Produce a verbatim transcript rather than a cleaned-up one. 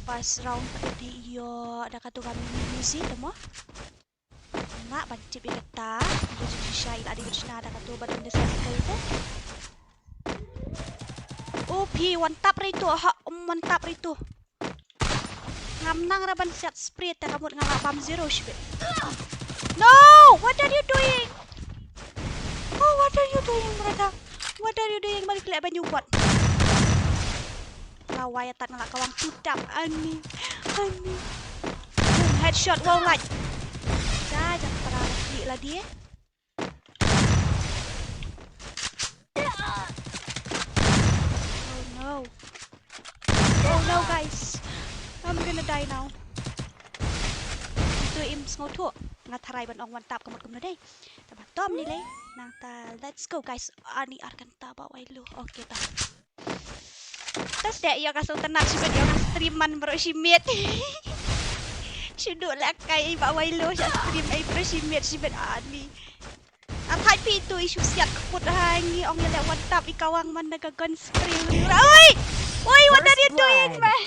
First round pat te ïoh da katu ka mini music te mo. Nga ban tip ïa kata. Ïa ju shisha ila di bachna da katu ba dang da sa ito ito. O phi, one tap re ito, ha, um, one tap re ito. Ngam nang ra ban siat spray te ka mut nga la bam zero shibit. No, what are you doing? Oh, what are you doing, brother? What are you doing? Balik leh ban ïa u bot. Lawai atat nga la kawang two tap. Ani, ani. Boom, headshot, wow, like. Ja, ja, para lagi lagi. Oh no. Oh no, guys. I'm gonna die now. Ito im sngewthuh. Nga tharai ban ong one tap ka mut kumno dei. Te ba tom ni le. Nangta, let's go, guys. Ani ar kynta ba wai lu. Okay, ta. Tas dei ïa ka sultanat shibit ïa ka stream man bro shimit. Shu duh leh kai ba wai lu sha stream ai bro shimit shibit ani. Athai phi tu i shu siat kput ha ngi ong ïa leh one tap i kawang man da ka gun spray. Oi! Oi, what are you doing, man?